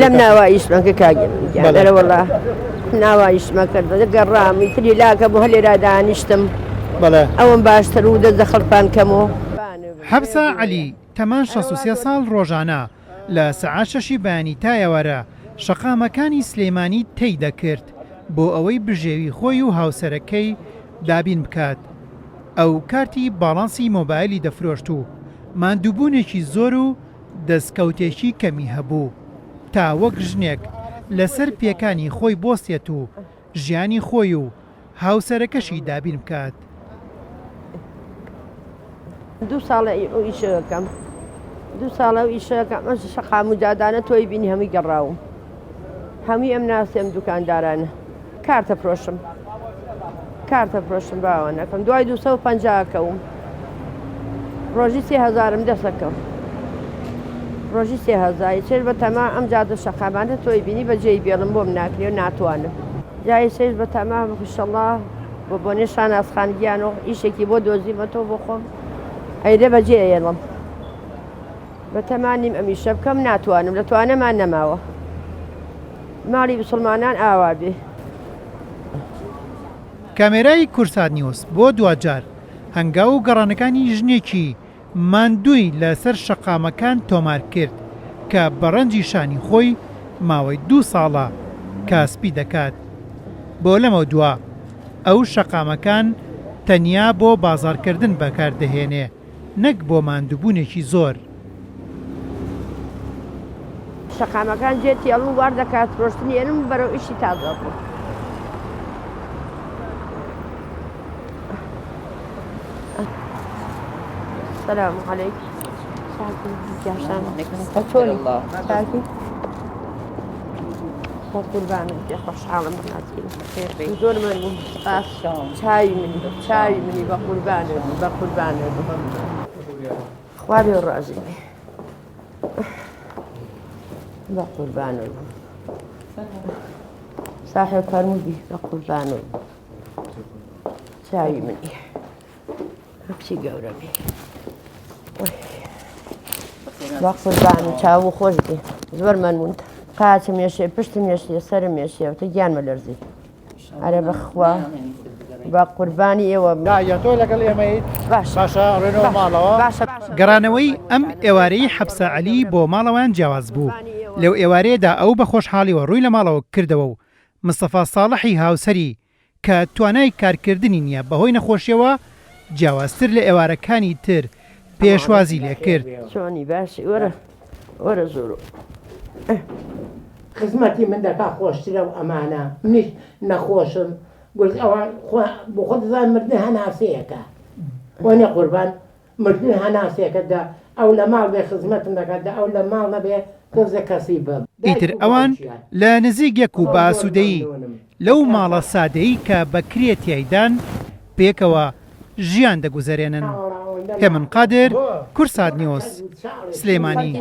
لەم ناوە ئیشمان کرد کاک گیان ئەرە وەڵا ناوە ئیشمان کرد گەڕام ئیتر هیلاکە بوو هەر لێرا دانیشتم ئەوم باشتر و دەست لە خەڵک پان کەم و. حەفسە عەلی تەمەن 63 ساڵ ڕۆژانە لە سەعات شەشی بەیانی تا ئێوارە شەقامەکانی سلێمانی تەی دەکرد بۆ ئەوەی بژێوی خۆی و هاوسەرەکەی دابین بکات. ئەو کارتی باڵانسی مۆبایلی دەفرۆشت و ماندووبوونێکی زۆر و دەستکەوتێکی کەمی هەبوو تا وەک ژنێک لەسەر پێکانی خۆی بۆستێت و ژیانی خۆی و هاوسەرەکەشی دابین بکات. دوو ساڵە ئەو ئیشە ئەکەم دوو ساڵە ئەو ئیشە ئەکەم ئەم شەقام و جادانە تۆی بینی هەمووی گەڕاوم هەمووی ئەم ناسێم دوکاندارانە کارتە فرۆشم کارتە فرۆشم باوە نەکەم دوای 250 کەوم ڕۆژی سێ هەزارم دەسەکەم ڕۆژی سێ هەزاری چێژ بە تەما ئەم جادە شەقامانە تۆی بینی بەجێی بێڵم بۆم ناکرێ و ناتوانم جای چێژ بە تەما ئیشەڵا بۆ بۆنێ شاناز خان گیان و ئیشێکی بۆ دۆزیمەتەوە بۆ خۆم ئەیرە بەجێ ئێڵم بە تەما نیم ئەم ئیشە بکەم ناتوانم لە توانەمان نەماوە ماڵی مسلمانان ئاوا بێ. کامێرای کوردسات نیوز بۆ دواجار هەنگاو و گەڕانەکانی ژنێکی ماندووی لەسەر شەقامەکان تۆمار کرد کە بە ڕەنجی شانی خۆی ماوەی دوو ساڵە کاسپی دەکات. بۆ لەمەودوا ئەو شەقامەکان تەنیا بۆ بازاڕکردن بەکار دەهێنێ نەک بۆ ماندووبوونێکی زۆر. شەقامەکان جێ تێڵم و بار دەکات فرۆشتنی ئێنم بەرەو ئیشی تازە بوو. سلام علیکم چاکی قوربانم پێ خۆشحاڵم بناسین زۆر من سپاس چاوی منی چاوی منی بە قوربانە بە قوربانە خوا لێ ڕازی بێ بە قوربانە ساحێب فەرموودی بە قوربانە چاوی منی کچی گەورە بێ بە قوربان و چاو و خۆش بێ زۆر مەمنون قاچم یەشێ پشتم یەشێ سەرم یەشێ تە گیانمە لەرزی ئەرێ بەخوا بە قوربانی ئێوە دایە تۆ لەگەڵ ئێمەیت باشە ڕێنەوە ماڵەوە باشە گەڕانەوەی ئەم ئێوارەی حەپسە عەلی بۆ ماڵەوەیان جیاواز بوو لەو ئێوارەیەدا ئەو بە خۆشحاڵیەوە ڕووی لە ماڵەوە کردەوە و مستەفا ساڵحی هاوسەری کە توانای کارکردنی نییە بەهۆی نەخۆشیەوە جیاوازتر لە ئێوارەکانی تر پێشوازی لێکرد. چۆنی باشی وەرە وەرە زۆرۆ. خزمەتی من دەکا خۆشترە و ئەمانە منیش نەخۆشم گوت ئەوان بۆ خۆت دەزانی مردن هەناسەیەکە وەنیە قوربان مردن هەناسەیەکە دە ئەو لە ماڵ بێ خزمەتم دەکات دە ئەو لە ماڵ نەبێ تۆزێ کەسی بە ئیتر دایک و ئەوان باوکیان لە نزیک یەک و زۆر بە زۆر ئاسوودەیی مەمنونم لەو ماڵە سادەی کە بە کرێ تیایدان پێکەوە ژیان دەگوزەرێنن. هێمن قادر، کوردسات نیوز، سلێمانی.